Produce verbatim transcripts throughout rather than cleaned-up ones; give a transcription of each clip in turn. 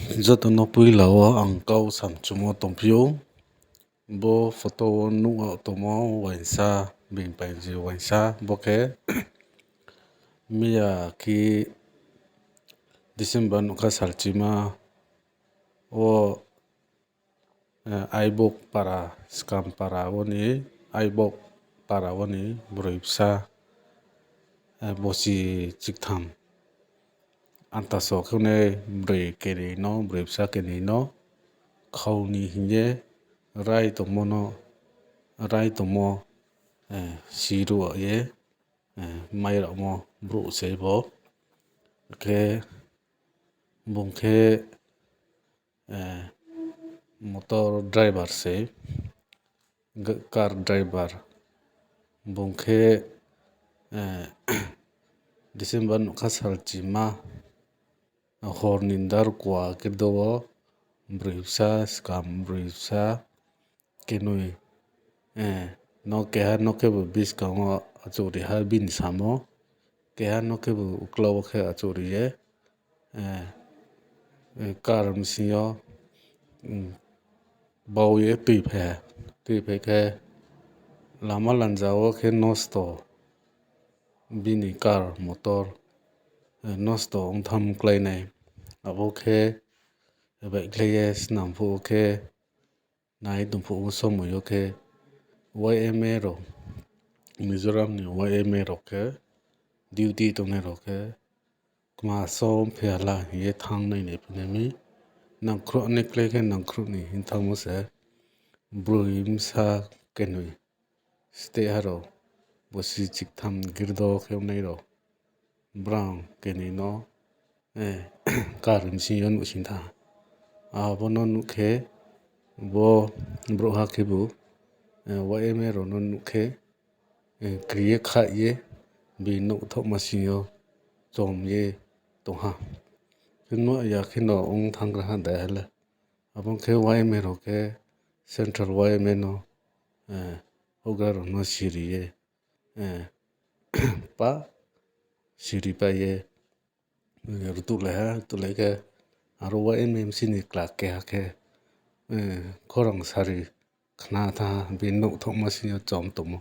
Joto no poila wo ang kau samchumo tongphi ou. Bo photo wo nuh yag tongmo uaingsa, being painji uaingsa, bo khe miya khe December nougkha salchima wo, Aibok para, Skam para wo ni, Aibok para wo ni broi bsa, bosi chiktham, antaso khe nai broi kenoi no, broi bsa kenoi no khau ni hing ye rai tongmo no, rai tongmo, si ruh ye, mai rao mo brouh se bo. Khe bung khe motor driver se, car driver. Bung khe December nougkha salchima hor ni dar kua girdo wo broi bsa, Skam broi bsa kenoi, no keha no khebu buskang wo achouhri ha bini samo, keha no khebu uklau wo khe achouhri ye, car bsing yo bau ye tuiphai ha. Tuiphai khe lama lanja wo khe nosto, bini car motor nosto ongtham klái nai. Abo khe baihkhlai ye snam phuh wo khe, nai tong phuh wo somoi yo khe Y M A rao, Mizoram ni Y M A rao khe, duty tongnai rao khe, kma so phi ha la hing ye thanng nai ni phinai mi. Nangkhruh ni klái khe nangkhruh ni hing thanngmo se, broi bsa kenoi steh ha rao, bosi chiktham girdo khe ongnai rao, brang kenoi no car bsing yo nuhsing thanng ha. Abo no nuh khe, bo brouhha khebu Y M A rao no nuh khe, kri ye khaih ye, bini nouhthaohma sing yo chom ye tong ha. Khe nuh ya khe no ong thanng gra ha dei ha le. Abo khe Y M A rao khe Central Y M A no houhgra rao no siri ye, pa siri pai ye, rtuhlai ha, rtuhlai khe aro Y M A bsing ni kla keha khe khorang sari khna thanng ha, bini nouhthaohma sing yo chom tongmo.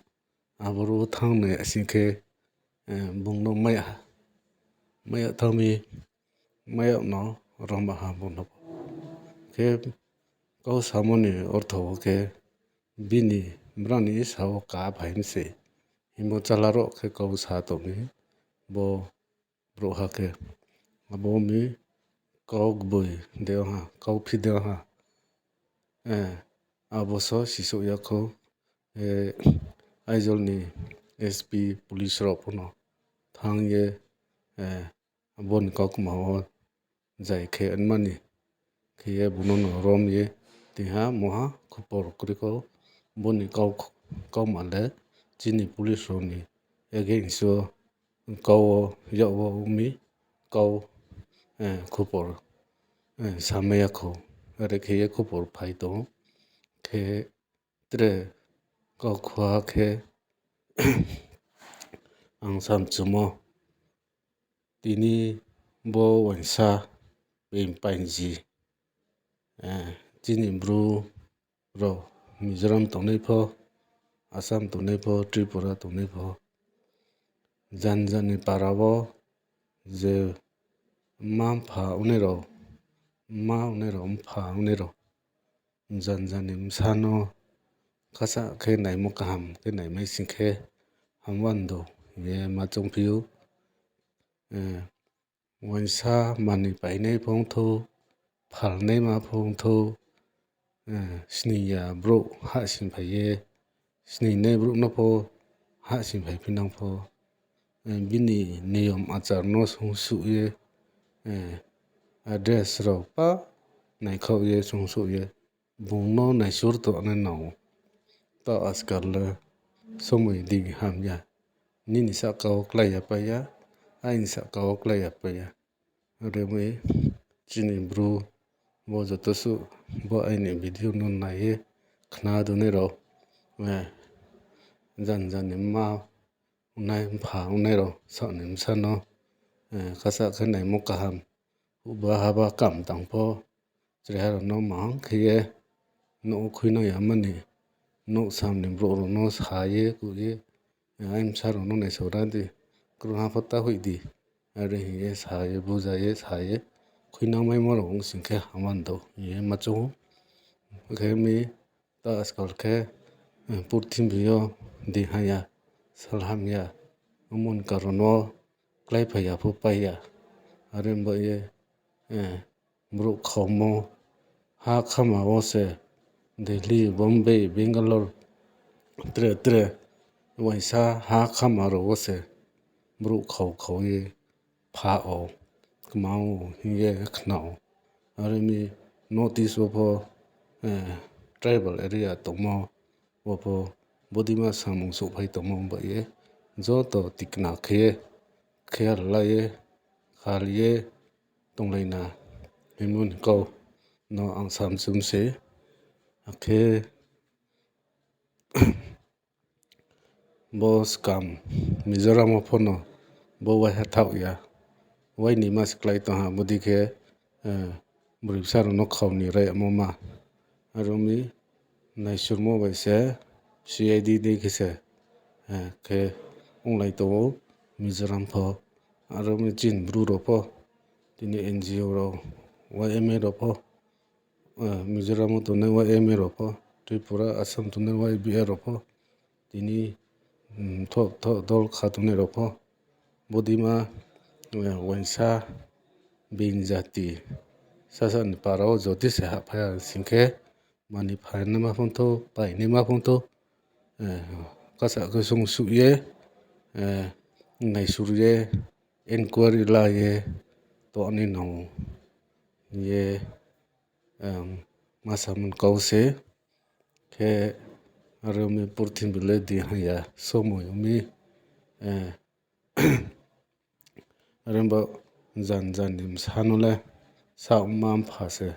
Aboro thanng nai sing khe, bung no mai ya thanng mi, mai yag no rangba ha bung no. Khe kau samo ni ortho wo khe bini brang ni sa wo ka phai mi se hingmo chala rao khe kau sa tong mi, bo brouhha khe. Abo mi kau gboi de ha, kau phi de ha. Abo so sisouh ya khou, Aizawl ni S P police rao pho no thanng ye, bo ni kaukma wo zai khe nma ni khe ye bung no no rom ye, tini ha mungha khupor kroi khou, bo ni kaukma le chini police rao ni against wo kau wo yak wo ong mi, kau khupor samai ya khou, are khe ye khupor phai tong ou. Khe tre kau khua khe ang samchumo, tini bo uaingsa being painji, chini Bru rao Mizoram tongnai pho, Assam tongnai pho, Tripura tongnai pho, janja ni para wo je mma mpha ongnai rao, mma ongnai rao, mpha ongnai rao, janja ni bsa no khasa khe naimo kaham khe naimai sing khe hamwando hing ye ma choungphi ou. Uaingsa manoi painai pho ong thou, phalnaima pho ong thou, sning ya brouh hahsingphai ye, sningnai brouh no pho hahsingphai phinang pho, bini niyom achar no sungsuh ye, address rao pa naikhaoh ye sungsuh ye, bung no naisur tongnai nang ou. Taoh ajkal le somoi dei ham ya. Nini sahka wo klái ya pai ya, aini sahka wo klái ya pai ya. Are mi chini Bru bo joto suh bo aini video no nai ye khna donai rao, janja ni mma ongnai mpha ongnai rao, saoh ni bsa no khasa khe naimo kaham, huhba haba kam tang pho, chraiha rao no mahang khe ye, nouh wo khuinang ya mani, nouh sam ni brouh rao no sa ye, kuh ye, aimsa rao no naisao ra di, krungha pho ta hoih di, are hing ye sa ye, buza ye, sa ye, khuinang maimo rao ong sing khe hamya do hing ye ma choung ou. Khe mi ta ajkal khe, purthimbi yo di hamya, sal hamya, omo ni karon wo kláiphai ya pho pai ya. Are ba ye, brouh khaumo, ha khama wo se, Delhi, Bombay, Bangalore, tre tre, uaingsa ha khama rao wo se, brouh khau khau ye pha ou, kma ou hing ye khna ou. Are mi North East wo pho, tribal area tongmo wo pho, bodeima samung souhphai tongmo ba ye, joto tikna khe ye, khe la ye, khal ye, tonglai na, hingmo ni kau no ang samchum se, akhe bo skam Mizoram wo pho no bo waiha thaoh ya, wai ni ma se klái tong ha, bodei khe, broi bsa rao no khau ni rai yamo ma. Aro mi naisurmo bai se C I D dei khe se, khe onglai tong ou Mizoram pho. Aro mi chini Bru rao pho, tini N G O rao, Y M A rao pho, Mizoram wo tongnai Y M A rao pho, Tripura, Assam tongnai Y B A rao pho, tini, thoh thoh dol kha tongnai rao pho, bodeima, uaingsa, being jati, sasa ni para wo jodi se hahphai ya sing khe, mani phainaima phung thou, painaima phung thou, kasa khe sung suh ye, naisur ye, enquiry la ye, tongnai nang ye, ma samo ni kau se. Khe aro mi purthimbi le di hamya somoi ong mi, are ba jan jan ni bsa no le saoh mma mpha se,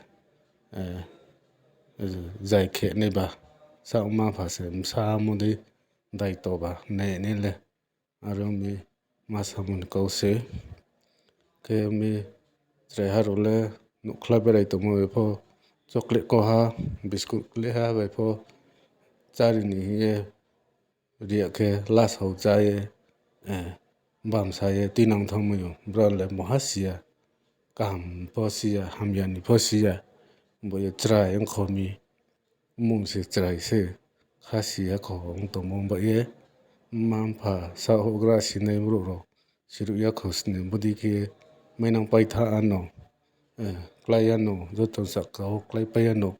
zai khe nai ba, saoh mma mpha se bsa mo dei daito ba nai nai le. Are ong mi ma samo ni kau se. Khe mi chraiha rao le nouhkhla berai tongmo bai pho, chocolate kau ha, biscuit kle ha bai pho, chári ni hing ye, ri ya khe lasao chá ye, bamsa ye tuinang thanngmai ou, brao le maha si ya, kaham pho si ya, hamya ni pho si ya, bo ye chrai ong kho mi, mmung se chrai se, kha si ya kho ong tongmo ba ye, mma mpha sa houhgra sinai brouh rao, siruh ya kho sini bodei khe mainang paitha ano, klái ano, joto sahka wo kláipai ano,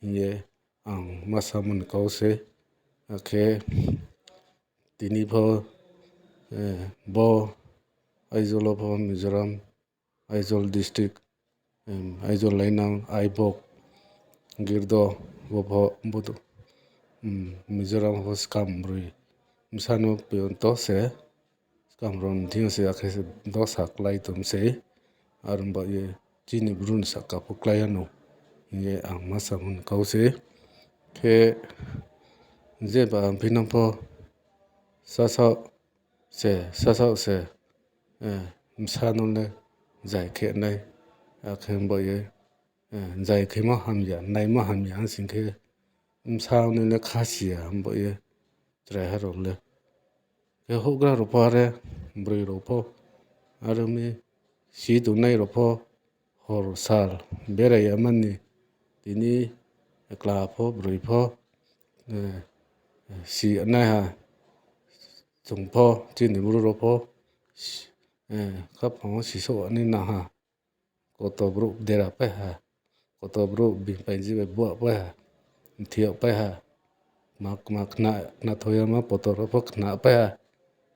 hing ye ang ma samo ni kau se. Akhe tini pho, bo Aizawl wo pho Mizoram, Aizawl district, Aizawl lainang, Aibok, Girdo, bo pho, Mizoram pho skam broi bsa no piyonto se, skam rao ni thing yo se akhe se dosa klái tong se, are ba ye chini Bru ni sahka pho klái ano, hing ye ang ma samo ni kau se. Khe jeba ang phinang pho, sasaoh se, sasaoh se, bsa no le zai khe nai, akhe ba ye, zai khemo hamya, naimo hamya ong sing khe, bsa no le kha si ya ba ye, chraiha rao le. Khe houhgra rao pho are, broi rao pho, aro mi si tongnai rao pho, hor sal berai ya mani, tini kla pho, broi pho, si nai ha, chung pho, chini Bru rao pho, khaphang wo sisouh nai nang ha, koto brouh dera pai ha, koto brouh bini paiji bai buah pai ha, mthi yag pai ha, kma kma khna, khnathoi yama poto rao pho khna pai ha,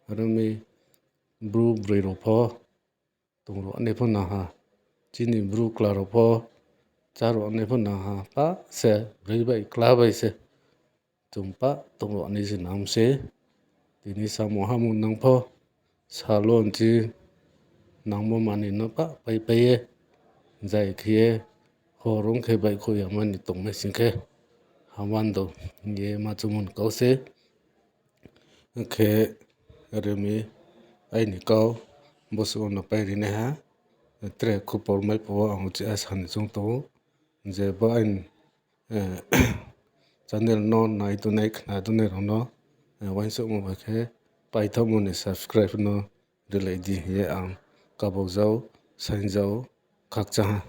aro mi Bru broi rao pho tong ruh nai pho nang ha, chini Bru kla rao pho chá ruh nai pho nang ha, pah se broi bai kla bai se chung pah tong ruh nai se nang se. Tini samung hamung nang pho, sal wo nchi nangmo manoi no pah paipai ye, zai khe ye, hor ong khe baihkhouh ya mani tongmai sing khe, hamya do hing ye ma choungmo ni kau se. Khe are mi aini kau, bosuh wo no pairi nai ha, tre khupor mai phuh wo ang uchih ha sa ni choung tong ou. je bo aini channel no nai tongnai khna tongnai rao no uaingsouhmo bai khe paithaohmo ni subscribe no rilai di hing ye ang kabau jao, saing jao, khakchang ha.